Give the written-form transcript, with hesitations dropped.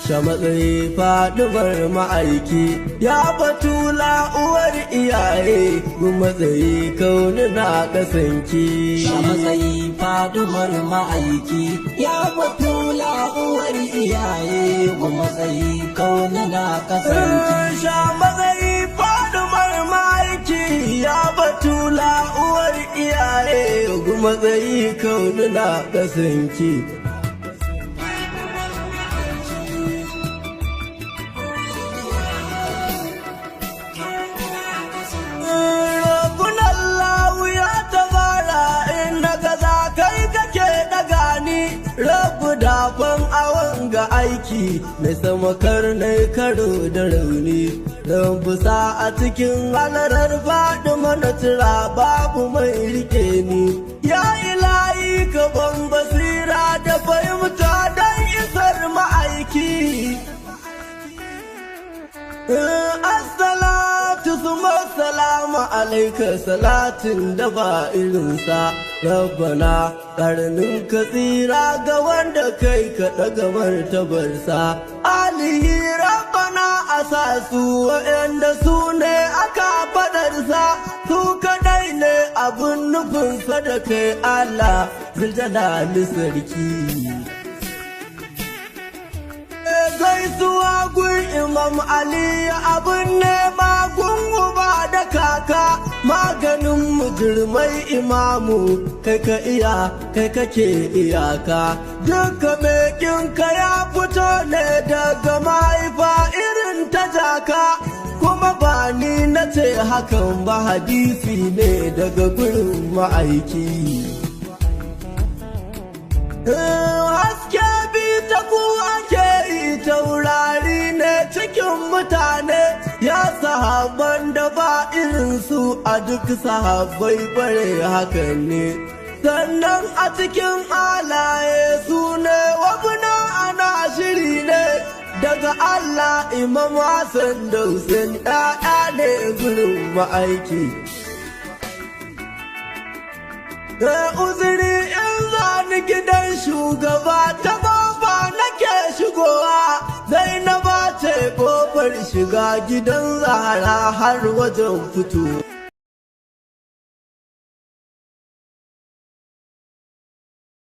Sha matsayi faɗuwar ma'aiki, ya batula uwar iyaye, gun matsayi kauni na kasanki. Sha matsayi fadumar ma'aiki, ya batula uwar iyaye, gun matsayi kauna na kasanki. Sha matsayi faɗuwar ma'aiki, ya batula uwar iyaye, gun matsayi kauni na kasanki. Rabu dafan awon ga aiki mai sama karnai karo da rauni, Rabu sa a cikin halarar faɗi mana tira babu mai rike ni. Ya ilahi ka ban basira da fahimta don isar ma'aiki. Assalatu suma salamu alaika salatin da ba irinsa, Rabbana karnin ka tsira ga wanda kai ka daga martabarsa, alihi Rabbana a sa su waɗanda su ne aka fadarsa, su kadai ne abun nufinsa da kai Allah zuljalali sarki. Gaisuwa gun Imam Ali abun nema gun uba da kaka, maganin mujirmai imamu kai ka iya kai kake iyaka, duka mekinka ya fito ne daga mahaifa irin ta jaka, kuma ba ni na ce hakan ba hadisi ne daga gurin ma'aiki. Haske bi ta kuwa ke yi taurari ne cikin mutane, ya sahaban da ba irinsu a duk sahabbai bare hakan ne. Sannan a cikin alaye su ne wabuna ana shiri ne daga Allah Imam Hassan da Hussein ‘ya'ya ne gurin ma'aiki. Da uzuri in zani gidan shugaba ta kofa nake shigowa, Zainaba ce kofar shiga gidan Zahara har wajen fito.